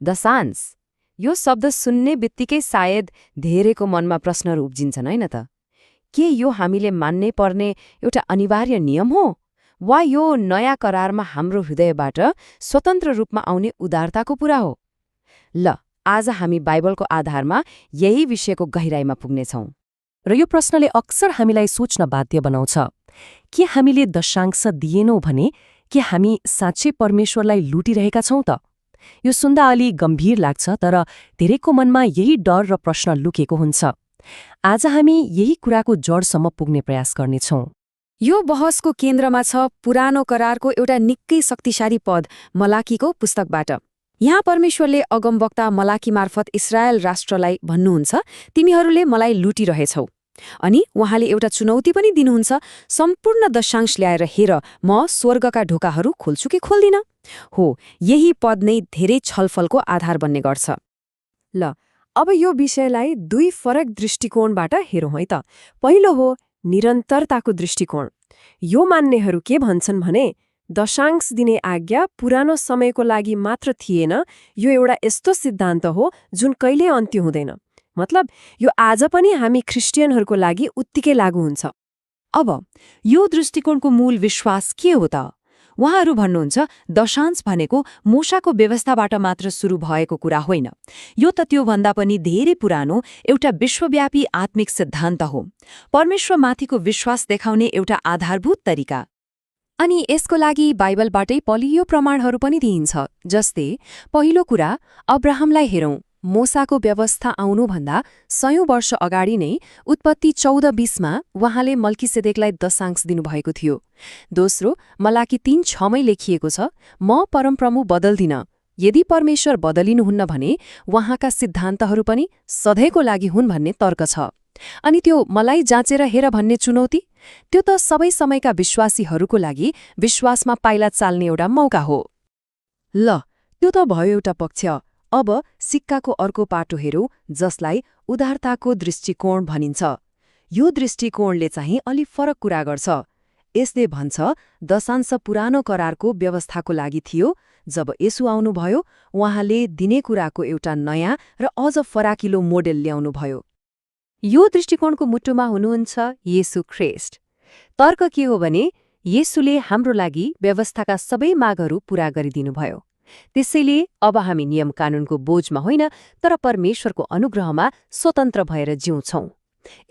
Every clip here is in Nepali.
दशांश, यो शब्द सुन्ने बित्तिकै सायद धेरैको मनमा प्रश्नहरू उब्जिन्छन् हैन त? के यो हामीले मान्नै पर्ने एउटा अनिवार्य नियम हो, वा यो नयाँ करारमा हाम्रो हृदयबाट स्वतन्त्र रूपमा आउने उदारताको कुरा हो? ल, आज हामी बाइबलको आधारमा यही विषयको गहिराईमा पुग्नेछौँ। र यो प्रश्नले अक्सर हामीलाई सोच्न बाध्य बनाउँछ। के हामीले दशांश दिएनौँ भने के हामी साँच्चै परमेश्वरलाई लुटिरहेका छौँ त? यो सुन्दा अलि गम्भीर लाग्छ, तर धेरैको मनमा यही डर र प्रश्न लुकेको हुन्छ। आज हामी यही कुराको जडसम्म पुग्ने प्रयास गर्नेछौँ। यो बहसको केन्द्रमा छ पुरानो करारको एउटा निकै शक्तिशाली पद मलाकीको पुस्तकबाट। यहाँ परमेश्वरले अगमवक्ता मलाकी मार्फत इस्रायल राष्ट्रलाई भन्नुहुन्छ, तिमीहरूले मलाई लुटिरहेछौ। अनि उहाँले एउटा चुनौती पनि दिनुहुन्छ, सम्पूर्ण दशांश ल्याएर हेर, म स्वर्गका ढोकाहरू खोल्छु कि खोल्दिन। हो, यही पद नै धेरै छलफलको आधार बन्ने गर्छ। ल, अब यो विषयलाई दुई फरक दृष्टिकोणबाट हेरौँ है त। पहिलो हो निरन्तरताको दृष्टिकोण। यो मान्नेहरू के भन्छन् भने दशांश दिने आज्ञा पुरानो समयको लागि मात्र थिएन, यो एउटा यस्तो सिद्धान्त हो जुन कहिल्यै अन्त्य हुँदैन। मतलब यो आज पनि हामी ख्रिस्टियनहरूको लागि उत्तिकै लागू हुन्छ। अब यो दृष्टिकोणको मूल विश्वास के हो त? उहाँहरू भन्नुहुन्छ दशांश भनेको मूसाको व्यवस्थाबाट मात्र सुरु भएको कुरा होइन, यो त त्योभन्दा पनि धेरै पुरानो एउटा विश्वव्यापी आत्मिक सिद्धान्त हो, परमेश्वरमाथिको विश्वास देखाउने एउटा आधारभूत तरिका। अनि यसको लागि बाइबलबाटै बलियो प्रमाणहरू पनि दिइन्छ। जस्तै पहिलो कुरा, अब्राहमलाई हेरौँ। मूसाको व्यवस्था आउनुभन्दा 100 वर्ष अगाडि नै उत्पत्ति 14:20मा उहाँले मल्कीसेदेकलाई दशांश दिनुभएको थियो। दोस्रो, मलाकी 3:6मै लेखिएको छ, म परमप्रभु बदल्दिन। यदि परमेश्वर बदलिनुहुन्न भने उहाँका सिद्धान्तहरू पनि सधैँको लागि हुन् भन्ने तर्क छ। अनि त्यो मलाई जाँचेर हेर भन्ने चुनौती, त्यो त सबै समयका विश्वासीहरूको लागि विश्वासमा पाइला चाल्ने एउटा मौका हो। ल, त्यो त भयो एउटा पक्ष। अब सिक्काको अर्को पाटो हेरौँ, जसलाई उदारताको दृष्टिकोण भनिन्छ। यो दृष्टिकोणले चाहिँ अलि फरक कुरा गर्छ। यसले भन्छ दशांश पुरानो करारको व्यवस्थाको लागि थियो, जब येशू आउनुभयो उहाँले दिने कुराको एउटा नयाँ र अझ फराकिलो मोडेल ल्याउनुभयो। यो दृष्टिकोणको मुटुमा हुनुहुन्छ येशू ख्रीष्ट। तर्क के हो भने येशूले हाम्रो लागि व्यवस्थाका सबै मागहरू पूरा गरिदिनुभयो। त्यसैले अब हामी नियम कानूनको बोझमा होइन, तर परमेश्वरको अनुग्रहमा स्वतन्त्र भएर जिउँछौँ।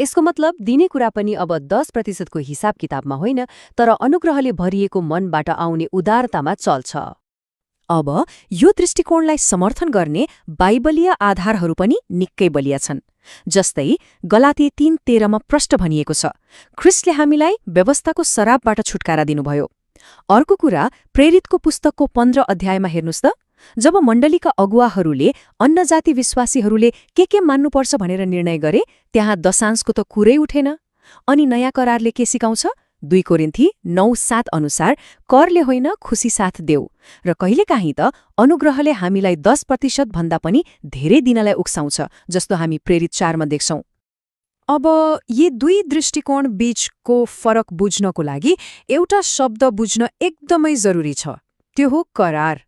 यसको मतलब दिने कुरा पनि अब 10% हिसाब किताबमा होइन, तर अनुग्रहले भरिएको मनबाट आउने उदारतामा चल्छ। अब यो दृष्टिकोणलाई समर्थन गर्ने बाइबलीय आधारहरू पनि निकै बलिया छन्। जस्तै गलाती 3:13मा प्रष्ट भनिएको छ, ख्रिस्टले हामीलाई व्यवस्थाको शराबबाट छुटकारा दिनुभयो। अर्को कुरा, प्रेरितको पुस्तकको 15 अध्यायमा हेर्नुस् त, जब मण्डलीका अगुवाहरूले अन्य जाति विश्वासीहरूले के मान्नुपर्छ भनेर निर्णय गरे, त्यहाँ दशांशको त कुरै उठेन। अनि नयाँ करारले के सिकाउँछ? 2 कोरिन्थी 9:7 अनुसार करले होइन, खुसी साथ देऊ। र कहिलेकाहीँ त अनुग्रहले हामीलाई 10% भन्दा पनि धेरै दिनलाई उक्साउँछ, जस्तो हामी प्रेरित 4मा देख्छौँ। अब यी दुई दृष्टिकोण बीचको फरक बुझ्नको लागि एउटा शब्द बुझ्न एकदमै जरुरी छ, त्यो हो करार।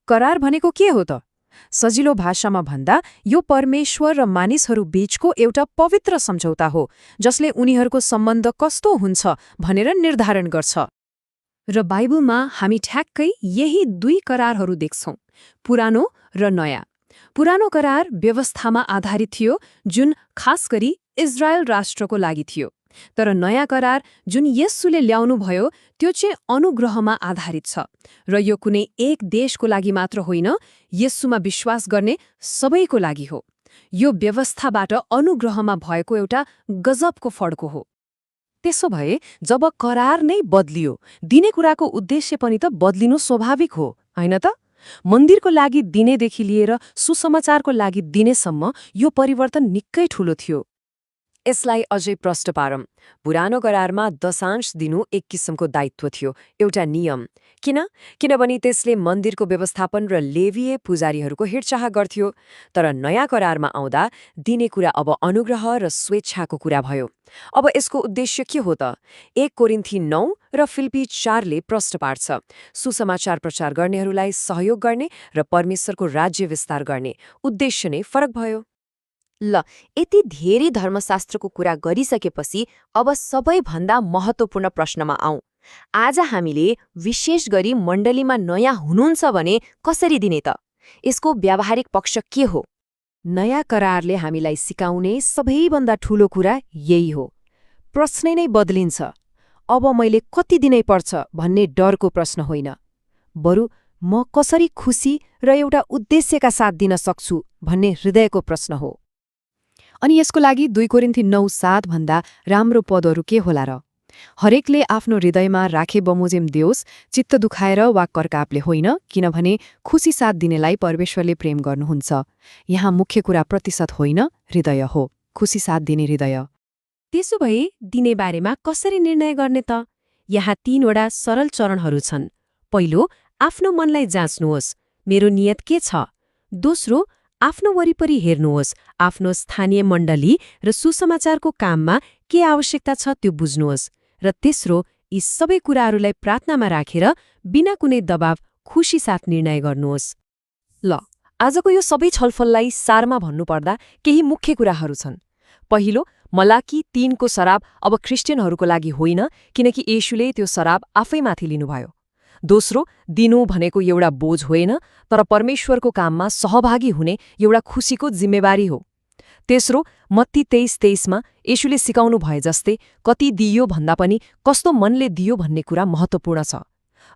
करार भनेको के हो त? सजिलो भाषामा भन्दा यो परमेश्वर र मानिसहरू बीचको एउटा पवित्र सम्झौता हो, जसले उनीहरूको सम्बन्ध कस्तो हुन्छ भनेर निर्धारण गर्छ। र बाइबलमा हामी ठ्याक्कै यही दुई करारहरू देख्छौँ, पुरानो र नयाँ। पुरानो करार व्यवस्थामा आधारित थियो, जुन खास गरी इजरायल राष्ट्रको लागि थियो। तर नयाँ करार जुन येशूले ल्याउनुभयो त्यो चाहिँ अनुग्रहमा आधारित छ, र यो कुनै एक देशको लागि मात्र होइन, येशूमा विश्वास गर्ने सबैको लागि हो। यो व्यवस्थाबाट अनुग्रहमा भएको एउटा गजबको फड्को हो। त्यसो भए जब करार नै बदलियो, दिने कुराको उद्देश्य पनि त बदलिनु स्वाभाविक हो, होइन त? मन्दिरको लागि दिनेदेखि लिएर सुसमाचारको लागि दिनेसम्म यो परिवर्तन निकै ठूलो थियो। यसलाई अझै प्रष्ट पारौँ। पुरानो करारमा दशांश दिनु एक किसिमको दायित्व थियो, एउटा नियम। किनभने त्यसले मन्दिरको व्यवस्थापन र लेवीय पुजारीहरूको हेरचाह गर्थ्यो। तर नयाँ करारमा आउँदा दिने कुरा अब अनुग्रह र स्वेच्छाको कुरा भयो। अब यसको उद्देश्य के हो त? 1 कोरिन्थी 9 र फिलिपी 4ले प्रष्ट पार्छ। सुसमाचार प्रचार गर्नेहरूलाई सहयोग गर्ने र परमेश्वरको राज्य विस्तार गर्ने उद्देश्य नै फरक भयो। ल, यति धेरै धर्मशास्त्रको कुरा गरिसकेपछि अब सबैभन्दा महत्त्वपूर्ण प्रश्नमा आउँ। आज हामीले विशेष गरी मण्डलीमा नयाँ हुनुहुन्छ भने कसरी दिने त? यसको व्यावहारिक पक्ष के हो? नयाँ करारले हामीलाई सिकाउने सबैभन्दा ठूलो कुरा यही हो। प्रश्नै नै बदलिन्छ। अब मैले कति दिनै पर्छ भन्ने डरको प्रश्न होइन, बरु म कसरी खुसी र एउटा उद्देश्यका साथ दिन सक्छु भन्ने हृदयको प्रश्न हो। अनि यसको लागि 2 कोरिन्थी 9:7 भन्दा राम्रो पदहरू के होला र? हरेकले आफ्नो हृदयमा राखे बमोजिम देओस्, चित्त दुखाएर वा करकापले होइन, किनभने खुसी साथ दिनेलाई परमेश्वरले प्रेम गर्नुहुन्छ। यहाँ मुख्य कुरा प्रतिशत होइन, हृदय हो। खुसी साथ दिने हृदय। त्यसो भए दिने बारेमा कसरी निर्णय गर्ने त? यहाँ 3वटा सरल चरणहरू छन्। पहिलो, आफ्नो मनलाई जाँच्नुहोस्, मेरो नियत के छ? दोस्रो, आफ्नो वरिपरि हेर्नुहोस्, आफ्नो स्थानीय मण्डली र सुसमाचारको काममा के आवश्यकता छ त्यो बुझ्नुहोस्। र तेस्रो, यी सबै कुराहरूलाई प्रार्थनामा राखेर बिना कुनै दबाव खुसी साथ निर्णय गर्नुहोस्। ल, आजको यो सबै छलफललाई सारमा भन्नुपर्दा केही मुख्य कुराहरू छन्। पहिलो, मलाकी 3को शराब अब ख्रिस्टियनहरूको लागि होइन, किनकि येशूले त्यो शराब आफैमाथि लिनुभयो। दोस्रो, दिनु भनेको एउटा बोझ होइन, तर परमेश्वरको काममा सहभागी हुने एउटा खुसीको जिम्मेवारी हो। तेस्रो, मत्ती 23:23मा येशूले सिकाउनु भए जस्तै कति दिइयो भन्दा पनि कस्तो मनले दियो भन्ने कुरा महत्त्वपूर्ण छ।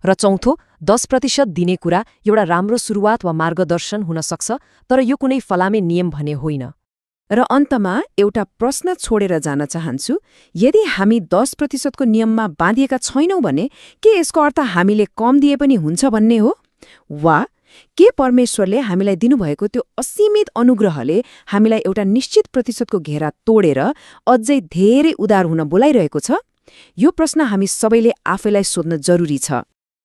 र चौथो, 10% दिने कुरा एउटा राम्रो सुरुवात वा मार्गदर्शन हुन सक्छ, तर यो कुनै फलामे नियम भने होइन। र अन्तमा एउटा प्रश्न छोडेर जान चाहन्छु। यदि हामी 10%को नियममा बाँधिएका छैनौँ भने के यसको अर्थ हामीले कम दिए पनि हुन्छ भन्ने हो? वा के परमेश्वरले हामीलाई दिनुभएको त्यो असीमित अनुग्रहले हामीलाई एउटा निश्चित प्रतिशतको घेरा तोडेर अझै धेरै उदार हुन बोलाइरहेको छ? यो प्रश्न हामी सबैले आफैलाई सोध्न जरुरी छ।